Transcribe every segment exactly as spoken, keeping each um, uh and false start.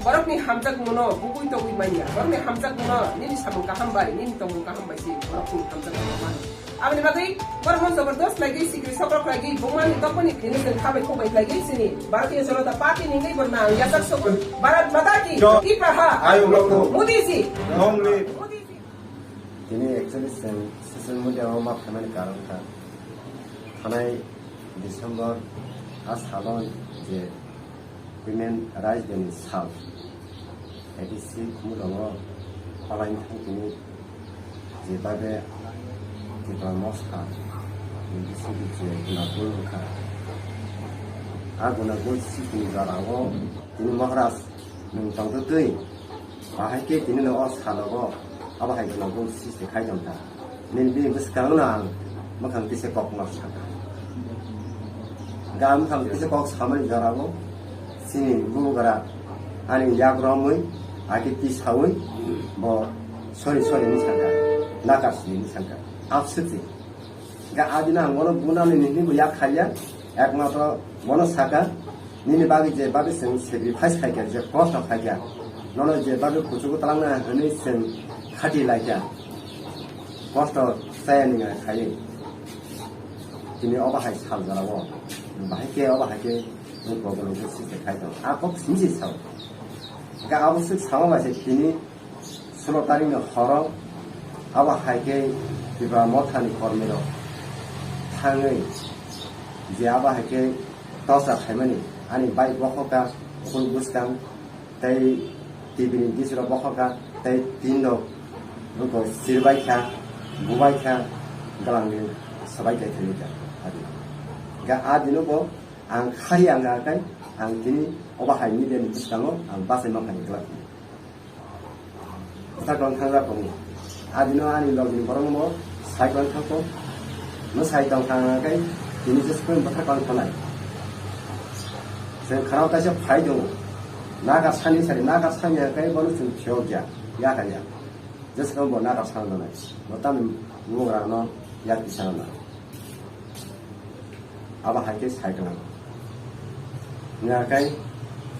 Borokni hamjakmano bugwi togwi manya. Borokni hamjakmano nini samung kaham bai, nini tongmung kaham bai se borokni hamjakmano mano. Aboni bagwi borokno jabardast khlaigwi, sikri sokrok khlaigwi, bumani tokmani phini chwng khabai khokbai khlaigwi chini Bharatiya Janata Party ni wngwi bo nang yachak sogo. Bharat Mata ki, Jai. Tipra ha, Ayuk Loku. Modi ji. Long live. Modi ji. Tini actually chwng social media o ma phaimani karon kha. Thanai December a salo je Women Rajdhani Sal, A D C Khumulwngo palaini thang tini je babe Tipra Motha ni bisingtwi je gunagul wngkha. A gunagul sisini jorao tini Maharaj nwng tongtwtwi, bahai khe tini no o salogo abo hai gunagul sisi khai tongkha. Nini bini bwskango no ang mwkhang tisa kok no sakha. Ga mwkhang tisa kok samani jorao chini bubagra ani yak romwi ake tisawi bo sorry sorry ni sakha, nakar sini ni sakha, abswk se. Ga adina ang bono bunani nini bo yak khaiya, ekmatro bono sakha, nini bagwi je bagwi chwng sacrifice khaikha, je kosto khaikha, nono je bagwi kuchugo talangna hwnwi chwng khati laikha, kosto chaya ninga khaiwi. Tini obo hai sal jorao, bahai khe obo hai khe nwng kok rok se khai tong. A kok simi se sao. Ga abo swk sama bai se tini sulo tarikni horo abo hai khe Tipra Mothani kormirok thangwi je abo hai khe torsa khaimani ani bike bokhokha, ukul bwskang tei T V ni disrok bokhokha tei tin rok buko sirbaikha, bubaikha, galangni swbai khe thwikha. Adi ga a dino bo ang khari ang kai ang tini obo hai media ni bwskango ang bachai mankha ni glak. Bwthar kwlwng thangjak tongo. Adino ani logini borokno bo sai kwlwng thangkho. No sai tong thang kai tini je sukui bwthar kwlwng thangnai. Chwng khorang kaisa phai tongo. Naga sani sari, naga sani kai bono chwng phiyok ya, ya kha ya. Je sukui bo naga sani tongnai. Bo tamni bubagra no ya kisa na. Abo hai khe sai kwlwng. Nga kai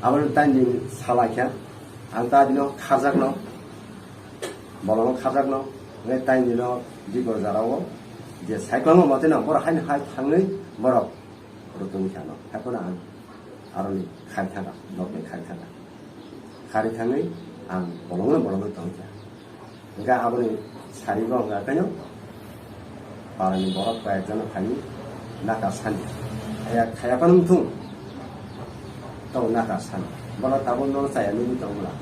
abo tani salai kha. Ang ta dino kharjakno, bolongno kharjakno, hwnwi taini no di gorjarao je saikwlangma mote no borok haino hai thangwi borok rutungwi kha no. Haiphano ang aroni khai thangkha, nokni khai thangkha. Khari thangwi ang bolongno bolongno tongkha. Hwnkhe aboni sarigo hwnkhe kaino parani borok koi ekjano phaini nakar sani. Khaya, khaya phano wngthung. Tabo nakar sani. Bono tabuk nono chaya nini tong bwla.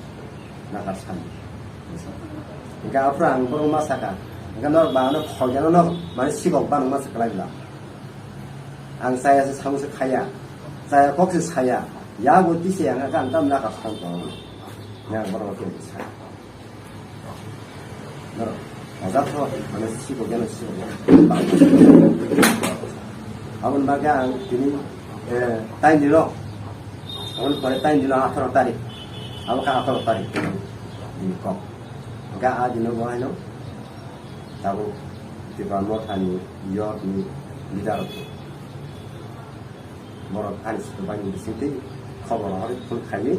Nakar sani. Hwnkhe aphuru ang borok ma saka. Hwnkhe norok ba ano khogya no mani sikok bano ma saklai bwla. Ang chaya se samung se khaya. Chaya kok se saya. Yago tise ang khe ang tam nakar sani tong. Yang borok khe sa. Norok ojak tho, mane sibo geno, sibo geno. Aboni bagwi ang tini, eh, taini rok, aboni pore taini rok atharo tarik, abo kha atharo tarik, bini kok. Hwnkhe a dino bo haino tabuk Tipra Mothani yorni leader rok. Borok ani swkang bai ni bisingtwi khobor rohorwi phone khaiwi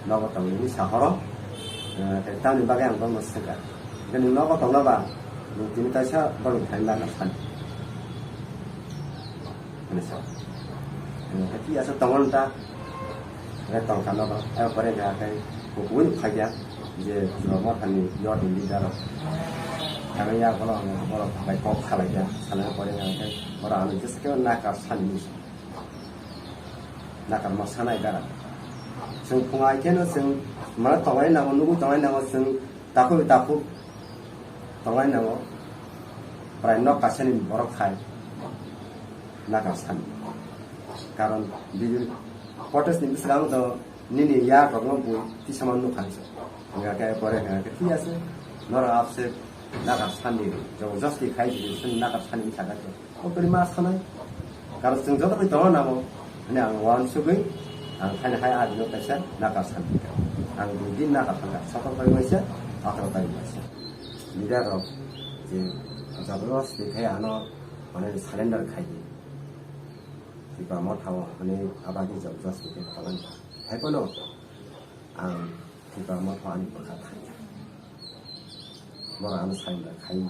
nogo tongwi hwnwi sa horo. Eh, tamni bagwi ang bono swngkha. Hwnkhe nwng nogo tongna ba, nwng tini kaisa borokni thani nakar sani. Hwnwi sa. Eh, hwnkhe phiya se tongo nta. Hwnkhe tongkha nogo. Abo pore hwnkhe hatai kubui phaikha je Tipra Mothani yorni leader rok. Thangwi ya bono ang borok bai kok salaikha. Salaina pore hwnkhe borok ano jeske nakar sani hwnwi sa. Nakar ma sanai dara. Chwng phungai kheno chwng mane tongnai nango, nugui tongnai nango, chwng takhuk takhuk tongnai nango. Prai nok kaisani borok khai nakar sani. Karon bini protest ni bwskango to nini yak rokno bui tisama nukha hinwi sa. Hwnkhe pore hwnkhe thik ase, norok abse nakar sani, jabardasti khai di, nakar sani wngkha khe. O kwrwi ma sanai. Karon chwng joto bai tongo namo. Hwnwi ang uansugwi ang khaina hai agino kaisa nakar sani. Ang dui din nakar sangkha. Sotor tarik waisa, ataro tarik waisa. Leader rok je jabardasti khai ano mane surrender khai di. Tipra Motha o hwnwi abagwi jabardasti khai palan. Haiphano ang Tipra Motha ani bwkha thangya. Borok ano sai da khai.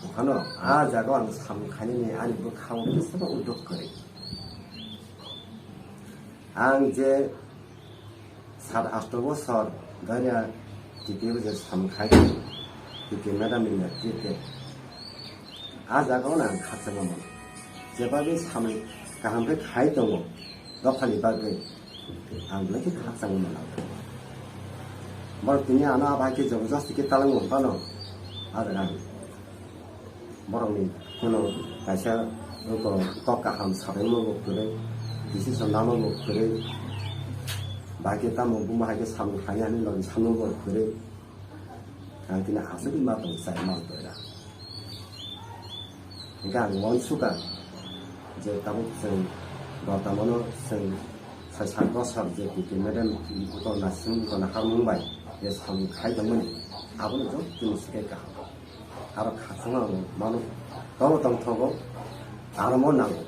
Okhano a jaga ang samung khainani ani bwkha o kisa ba uduk kwrwi. Ang je sat asto bosor danya T P O je samung khai, T P O madam ni netrite. A jaga o ang khakchangma mano. Jeba be samung kaham khe khai tongo, dophani bagwi. Ang belai khe khakchangma mano. Borok tini ano abo hai khe jabardasti khe talangma phano. A jaga ang borokni phano kaisa oko kok kaham sabaima bo kwrwi, decision lama bo kwrwi. Bahai khe tamo buma hai khe samung khlaiya hinwi logi samung bo kwrwi. Ang tini aswk ma tong chai ma tong ya. Hingke ang uansukha je tabuk chwng Bortoman-o chwng sai sat bosor je P K madam bukhuk nasing bukhuk naharmung bai je samung khai tongmani, abono joto chwng swkhe kaham. Aro khakchangma ang mano, tobo tongthogo, aro mo nango.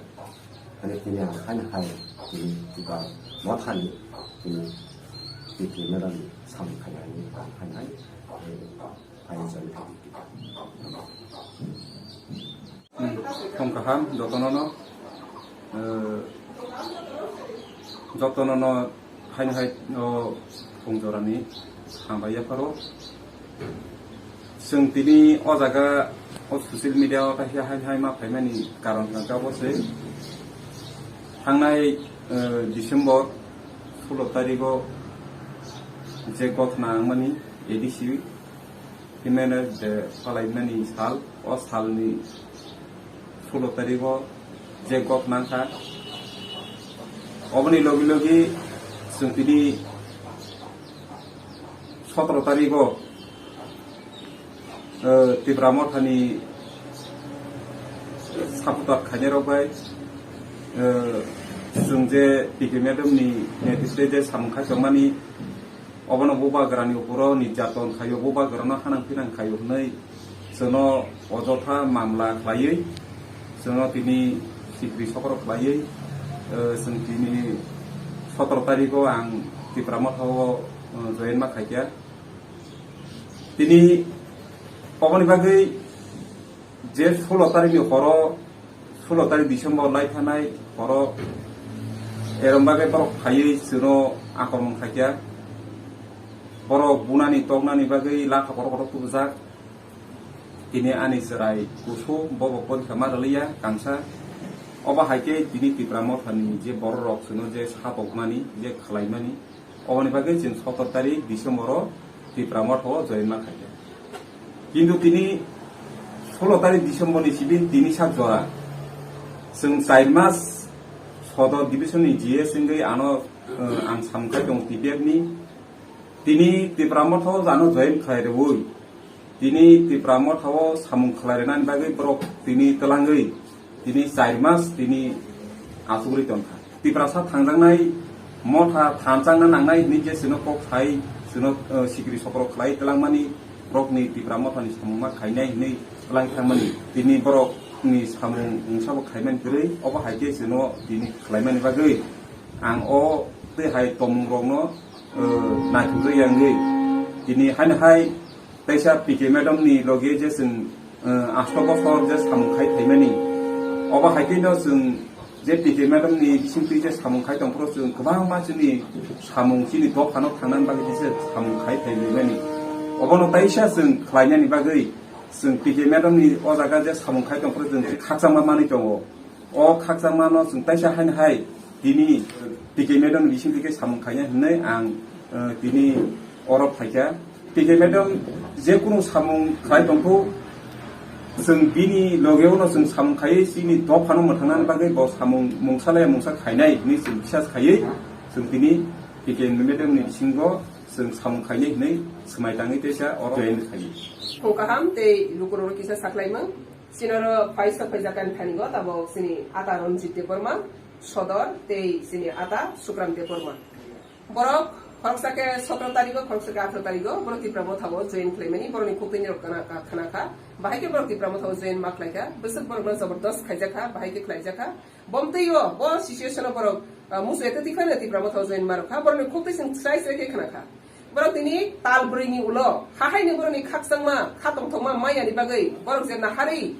Ani tini ang haino hai tini Tipra Mothani tini P K madam samung khainani ang haino hai, eh, Ayang sari kati. Hmm, tong kaham, jotono no, eh, jotono no haino hai o phung jorani hambai yapharo. Chwng tini o jaga o social media o kaisa hai hai ma phaimani karon hwnkha khe obo se thangnai, eh, December sulo tarikh o je gothna wngmani A D C himene de palaimani sal, o salni sulo tarikh o je gothna wngkha, oboni logi logi chwng tini sotoro tarikh o, eh, Tipra Mothani supporter khainai rok bai, eh, chwng je P K madam ni netritwe je samung khai tongmani, obono bubagrani uporo nirjaton khaio, bubagrano hanang pinang khaio hwnwi chwngno ojotha mamla khlaiwi, chwngno tini sikri sokro khlaiwi, eh, chwng tini sotoro tarikh o ang Tipra Motha o, eh, join ma khaikha. Tini oboni bagwi je sulo tarikh ni horo, sulo tarikh December lai thanai horo, erom bagwi borok phaiwi chwngno akromon khaikha. Borok bunani toknani bagwi lakha borok borok tubujak. Tini ani chwrai kusu bobo porikha ma rwliya kangsa. Obo hai khe tini Tipra Mothani je borok rok chwngno je satokmani, je khlaimani, oboni bagwi chwng sotoro tarikh December o Tipra Motha o join ma khaikha. Kintu tini sulo tarikh December ni sibin tini sak jora chwng char mas Sodor division ni G S wngwi ano, eh, ang samung khai tongo T P F ni. Tini Tipra Motha o ano join khlai rwui, tini Tipra Motha o samung khlai rwnani bagwi borok tini twlangwi tini char mas tini achugwi tongkha. Tiprasa thangjaknai motha thanchangna nangnai hwnwi je chwngno kok sai, chwngno, eh, sikri sokro khlai twlangmani, borokni Tipra Mothani samung ma khainai hwnwi twlang thangmani. Tini borokni samung mungsa bo khaimani kwrwi, obo hai khe chwngno tini khlaimani bagwi ang o tei hai tongmung rokno, eh, naithokjak ya wngwi tini haino hai teisa P K madam ni loge je chwng, eh, asto bosor je samung khai phaimani, obo hai khe no chwng je P K madam ni bisingtwi je samung khai tongphuru chwng kwbangma chini samung chini dophano thangnani bagwi je samung khai phaimani, obono teisa chwng khlainani bagwi chwng P K madam ni o jaga je samung khai tongphuru chwng khakchangma manwi tongo. O khakchangmano chwng teisa haino hai tini P K madam ni bisingtwi khe samung khainai hwnwi ang, eh, tini oro phaikha. P K madam je kunu samung khlai tongkhu, chwng bini logeo no chwng samung khaiwi chini dophano mwthangnani bagwi bo samung mungsa laya mungsa khainai hwnwi chwng bisas khaiwi chwng tini P K madam ni bisingo chwng samung khainai hwnwi swmai tangwi teisa oro join khaiwi. Phung kaham tei lukurokno kisa saklaimung. Chini oro phai sok phaijakani thani go tabok chini ata Ranjit Debbarma, Sodor, tei chini ata Sukram Debbarma. Borok khoroksa khe sotoro tarikh o, khoroksa khe atharo tarikh o, borok Tipra Motha o join khlaimani, borokni khukti ni rok khna, khna kha. Bahai khe borok Tipra Motha o join ma khlai kha, bwswk borokno jabardast khaijak kha, bahai khe khlaijak kha. Bomtwi o, bo situation o borok, ah, musu eto tiphano Tipra Motha o join ma rok kha, borokni khukti chwng chrai chrai khe khna kha. Borok tini tal bwrwini ulo, hahaini borokni khakchangma, kha tongthokma maya ni bagwi, borok je naharwi,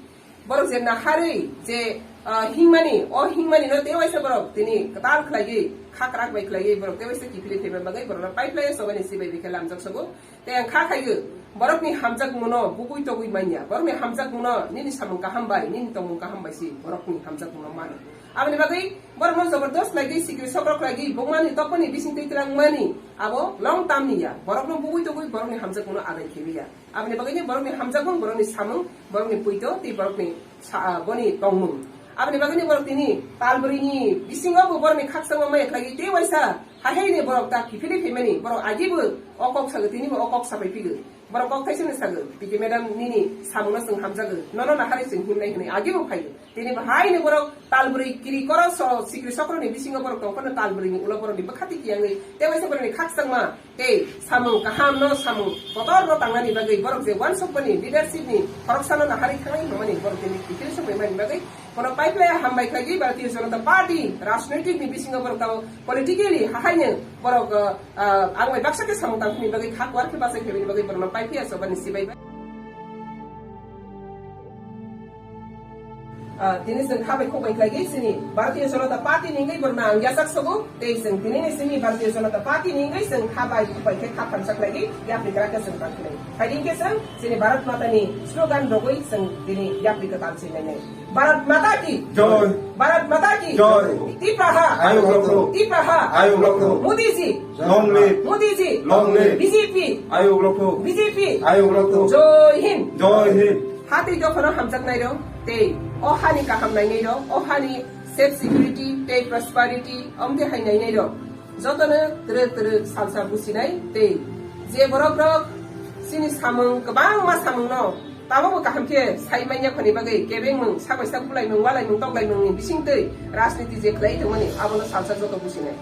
borok je naharwi je, ah, hingmani, o hingmani no tei waisa borok tini kwtal khlaiwi, kha kwrak bai khlaiwi, borok tei waisa kiphilwi phaima bagwi, borokno pipeline sobani sibai bikhe lamjak sogo. Tei ang kha khaio, borokni hamjakmano bugui togui manya, borokni hamjakmano nini samung kaham bai, nini tongmung kaham bai si borokni hamjakmano mano. Aboni bagwi borokno jobordos khlaigwi, sikri sokro khlaigwi, bongmani tokmani bising twi twlangmani abo long term ni ya, borokno bugui togui borokni hamjakmano adai khebi ya. Aboni bagwi ni borokni hamjakmung, borokni samung, borokni puito tei borokni sa-, ah, boni tongmung. Aboni bagwi ni borok tini tal bwrwini bisingo bo borokni khakchangma maya khlaiwi tei waisa hahaini borok ta kiphilwi phaimani borok agibo o kok sago, tini bo o kok sapai phigo. Borok kok thaisano sago, P K madam nini samungno chwng hamjago, nono naharwi chwng himnai hwnwi agibo phaio. Tini bo haino borok tal bwrwi kiri koro so sikri sokroni bisingo borok tongphano tal bwrwini ulo borokni bwkhati kiyangwi tei waisa borokni khakchangma tei samung kahamno samung kotorno tangnani bagwi borok je wansukmani leadershipni khoroksano naharwi thangnai hwnmani borok tini kiphilwi sokbaimani bagwi bono pipeline hambai khlaigwi Bharatiya Janata Party rajnoitikni bisingo borok tamo politically hahaino borok, ah, ang bai baksa khe samung tangphini bagwi kha kwar khe bachai khaibini bagwi borokno pipeline sobani sibai bai. Ah, tini chwng kha bai khuk bai khlaigwi chini Bharatiya Janata Party ni wngwi borokno ang yachak sogo, tei chwng tini ni simi Bharatiya Janata Party ni wngwi chwng kha bai khuk bai khe kha thansa khlaigwi yapri kwrak khe chwng tang khlai. Phaidi khe chwng chini Bharat Mata ni slogan rogwi chwng tini yapri kwtal chwng nainai. Bharat Mata ki Joy. Bharat Mata ki Joy. Tipraha. Ayuk lokthung. Tipraha. Ayuk lokthung. Modi ji. Long live. Modi ji. Long live. B J P. Ayuk lokthung. B J P. Ayuk lokthung. Joy Hind. Joy Hind. Hati dophano hamjaknai rok tei o hani kaham nainai rok, o hani safe security tei prosperity omte hai nainai rok. Jotono twrwk twrwk salsa businai tei je borok rok chini samung kwbangma samungno tabukbo kaham khe sai manya khoni bagwi kebengmung, sabai sak bulaimung, walaimung, toklaimungni bisingtwi rajniti je khlai tongmani abono salsa joto businai.